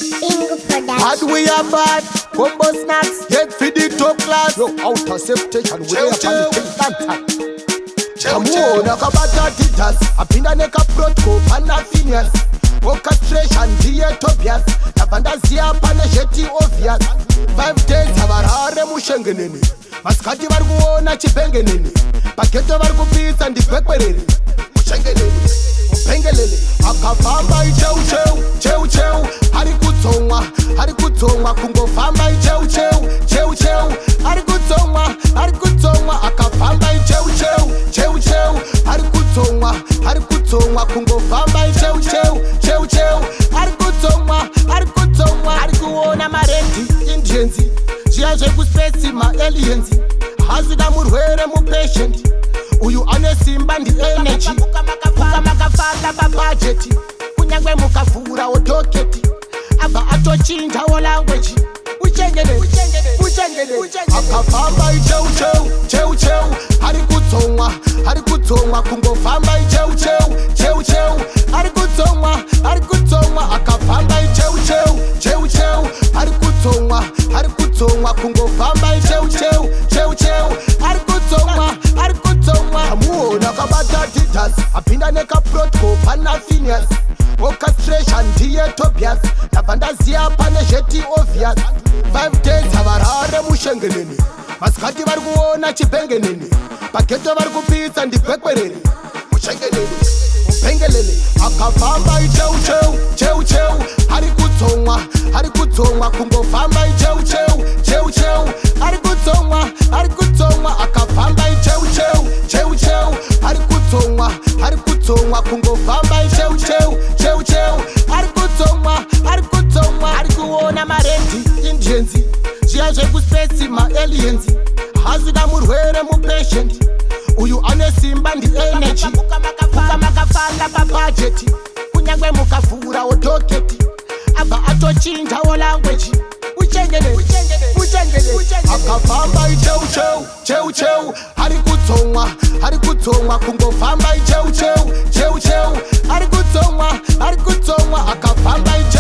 Bingo Hard Production. we are bad, combo snacks, get for the top class. Yo, out of station, we Chew, are chew. the Chew, Chamuona kabata titas, apinda neka protco pana Phineas. Orchestration ndiye Tobias, ndabva ndaziya pane zheti obvious. 5 days havarare mushengenene, masikati vari kuona chibhengenene, pageto vari kupisa ndikwekwerere. Mushengenene, mupengelele, akafamba icheu cheu, cheu cheu, ari kutsomwa, ari kutsomwa, kungofamba icheu cheu, cheu cheu, ari kutsomwa, ari kutsomwa, akafamba icheu cheu, cheu cheu, ari kutsomwa, ari kutsomwa, kungofamba icheu cheu, cheu cheu, ari kutsomwa, ari kutsomwa, ari kuona maRed Indians, zviya zvekuspace, maaliens, hasvika murwere mupatient, uyu ane simba ndienergy, makafaka pabhajeti, kunyange mukavhurawo docket, abva atochinjawo language. Uchenjere, uchenjere, akafamba icheu cheu, cheu cheu, ari kutsomwa, ari kutsomwa, kungofamba icheu cheu, cheu cheu, ari kutsomwa, ari kutsomwa, akafamba icheu cheu, cheu cheu, ari kutsomwa, ari kutsomwa, kungofamba icheu cheu, cheu cheu, ari kutsomwa, ari kutsomwa. Amuona akabata titas, apinda nekaprotco pana Phineas. Orchestration ndiye Tobias, ndabva ndaziya pane zheti obvious. 5 days havarare mushengenene, masikati vari kuona chibhengenene, pageto vari kupisa ndikwekwerere. Mushengenene, mupengelele, akafamba icheu cheu, cheu cheu, ari kutsomwa, ari kutsomwa, kungofamba icheu cheu, cheu cheu, ari kutsomwa, ari kutsomwa, akafamba icheu cheu, cheu cheu, ari kutsomwa, ari kutsomwa, kungofamba icheu cheu, cheu cheu, ari kutsomwa, ari kutsomwa, ari kuona maRed Indians, zviya zvekuspace, maaliens, hasvika murwere mupatient, uyu ane simba ndienergy, makafaka pabhajeti, kunyange mukavhurawo docket, abva atochinjawo language. Uchenjere, uchenjere, akafamba icheu cheu, cheu cheu, ari kutsomwa, ari kutsomwa, kungofamba icheu cheu, cheu cheu, ari kutsomwa, ari kutsomwa, akafamba icheu.